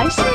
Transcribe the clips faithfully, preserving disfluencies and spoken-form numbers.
完事了。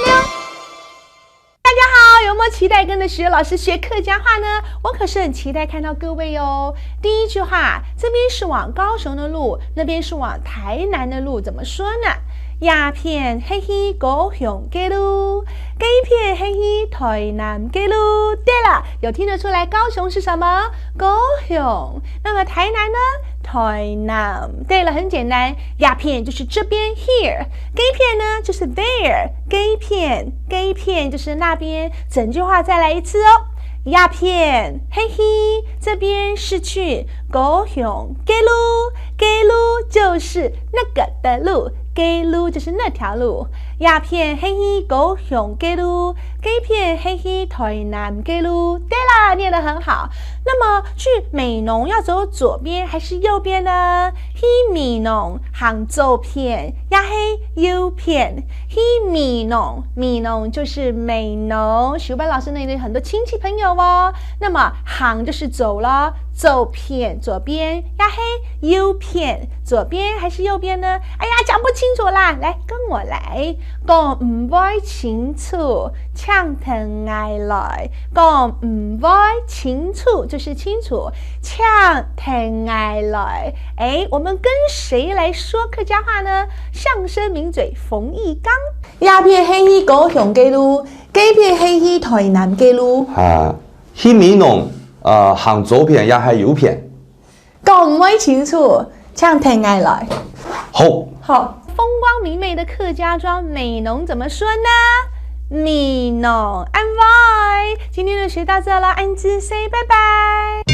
大家好，有没有期待跟着徐老师学客家话呢？我可是很期待看到各位哦。第一句话，这边是往高雄的路，那边是往台南的路，怎么说呢？这片係去高雄个路，这片係去台南个路。对了，有听得出来高雄是什么？高雄。那么台南呢？台南。对了，很简单，这片就是这边 here，这片呢就是 there，这片，这片就是那边。整句话再来一次哦。这片係去，这边是去，高雄个路，个路就是那个的路，个路就是那条路。这片係去高雄个路，这片係去台南个路。对了，念得很好。那么去美浓要走左边还是右边呢？去美浓行左片，也係右片？去美浓，美浓就是美浓。徐班老师那里有很多亲戚朋友哦。那么行就是走了，左片，左边，也係右片？左边还是右边呢？哎呀，讲不清楚啦！来，跟我来，讲毋会清楚，请跈𠊎来。讲毋会清楚就是清楚，请跈𠊎来。哎，我们跟谁来说客家话呢？相声名嘴冯翊纲。这片係去高雄个路，这片係去台南个路。啊，去美浓，呃，行左片也係右片？讲毋会清楚，请跈𠊎来。好。好，风光明媚的客家庄美浓怎么说呢？美浓，恁會。今天就学到这了，恁仔細，拜拜。